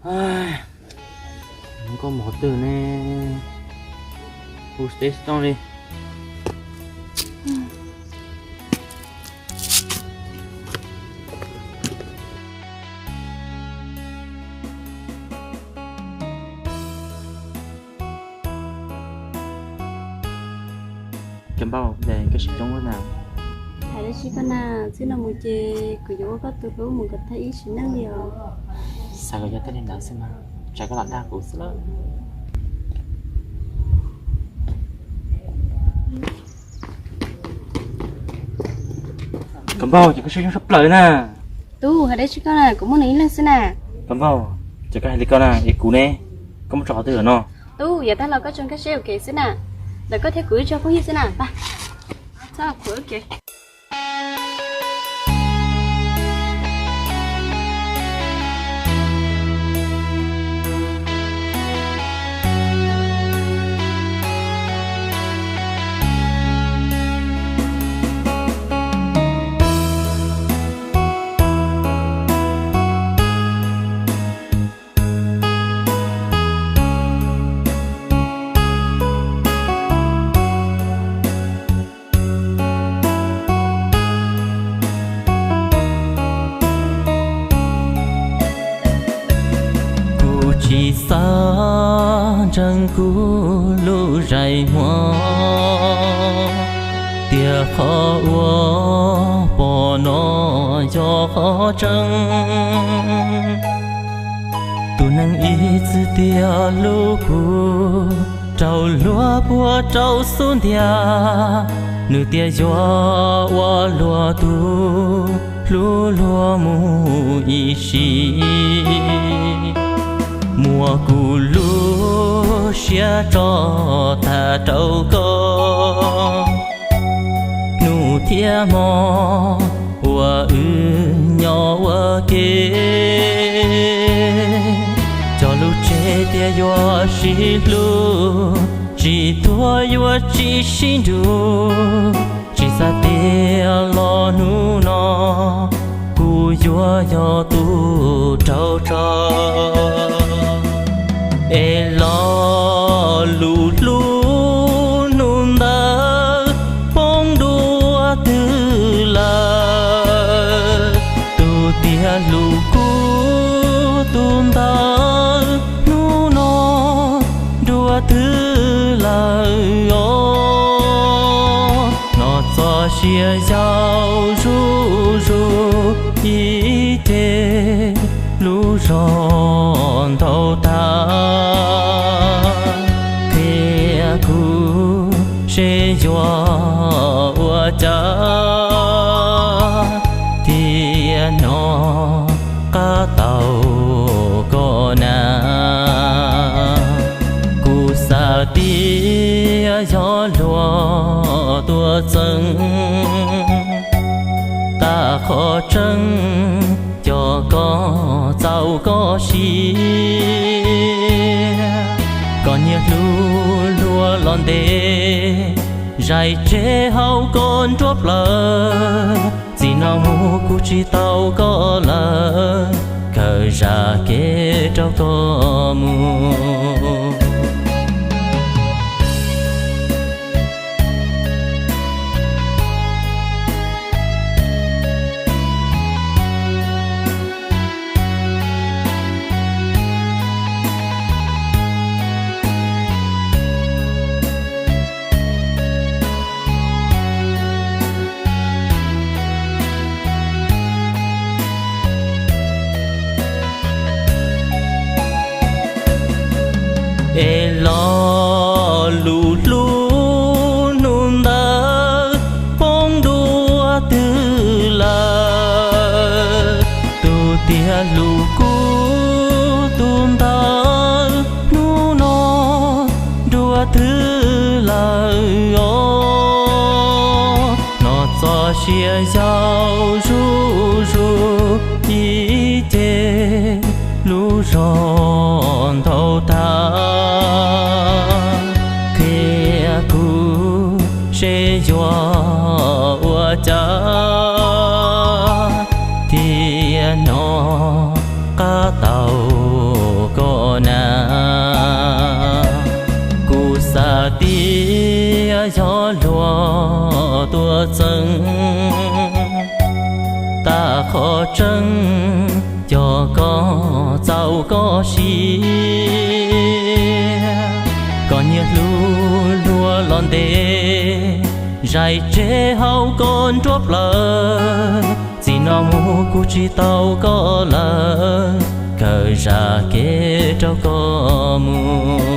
Nkauj mov twg ne, hu teb tsis tau li. Cov npauj, koj siab coob na. Hais dab tsi koj na, txij no mus ces kuv yuav ua koj tus hlub mus kom tag ib sim neej li os. Xav kom yog tej li ntawd xwb mas, tsam koj lam dag kuv xwb lawm. Cov npauj, ces koj siab coob tshaj plaws na. Tub, hais dab tsi koj na, kuv muaj nws ib leeg xwb na. Cov npauj, ces koj hais li ko na, es kuv ne, koj muab tso qhov twg lawm no? Tub, yav tag los koj tso nkaj siab ua ke xwb na. Ntawm koj thiab kuv wb tso phooj ywg xwb na, pab. Txhob khuv ua ke. Kuv tsis xav ntseeg kuv lub ntsej muag, tias qhov uas pom no yog qhov tseeb. Tus neeg ib txwm tias hlub kuv, raug luag puag rau xub ntiag, nws tias yuav ua luag tus hlub luag mus ib sim. Muab kuv lub siab tso tag rau koj, hnub thiab hmo uas wb nyob ua ke. Cog lus tseg tias yuav sib hlub, tsis tuag yuav tsis sib nrug, tsis xav tias los hnub no kuv yuav yog tus raug tso. Es lo lus hlub hnub ntawd poob dua twg lawm? Tus tiag hlub kuv tus ntawd hnub no dua twg lawm os? Hnov txoj sia yau zuj zus ib ce lub zog ntau tag. Qhia kuv seb yuav ua cas thiaj hnov qab tau koj na. Kuv xav tias yog luag tuaj txeeb, tab qhov tseeb cov koj txaus koj siab. Koj niag hlub luag los ntev, zais tseg hauv koj nruab plawv. Txij no mus kuv tsis tau koj lawm, khaws zaj kev rau koj mus. Es lo lus hlub hnub ntawd poob dua twg lawm? Tus tiag hlub kuv tus ntawd hnub no dua twg lawm os? Hnov txoj sia yau zuj zus ib ce lub zog ntau tag. Qhia kuv seb yuav ua cas thiaj hnov qab tau Yog luag tuaj txeeb tag qhov tseeb, cog koj txaus koj siab. Koj niaj hlub luag los ntev, zais tseg hauv koj nruab plawv. Txij no mus kuv tsis tau koj lawm, kawm zam kev rau koj mus.